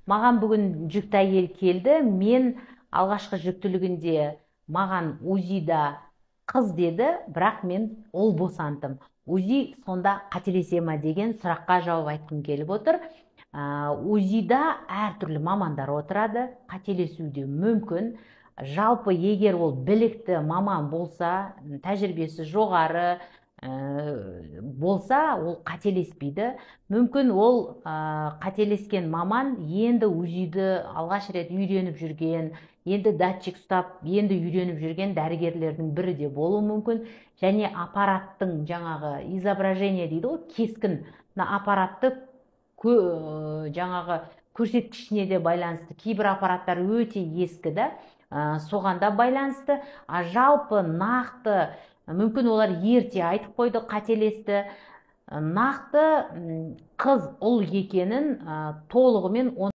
Маған бүгін жүкті әйел келді. Мен алғашқы жүктілігінде маған УЗИда қыз деді, бірақ мен ұл босандым. УЗИ сонда қателесе ма деген сұраққа жауап айтқым келіп отыр. УЗИда әртүрлі мамандар отырады, қателесуі де мүмкін. Жалпы егер ол білікті маман болса, тәжірибесі жоғары болса, ол қателеспейді. Мүмкін ол қателескен маман енді УЗИді алғаш рет үйреніп жүрген, енді датчик ұстап, енді үйреніп жүрген дәрігерлердің бірі де болуы мүмкін. Және аппараттың жаңағы изображение дейді ғой, кескін, мына аппаратты жаңағы көрсеткішіне де байланысты. Кейбір аппараттар өте ескі да, соған да байланысты. А жалпы нақты мүмкін олар ерте айтып қойды, қателесті. Нақты қыз, ұл екенін толығымен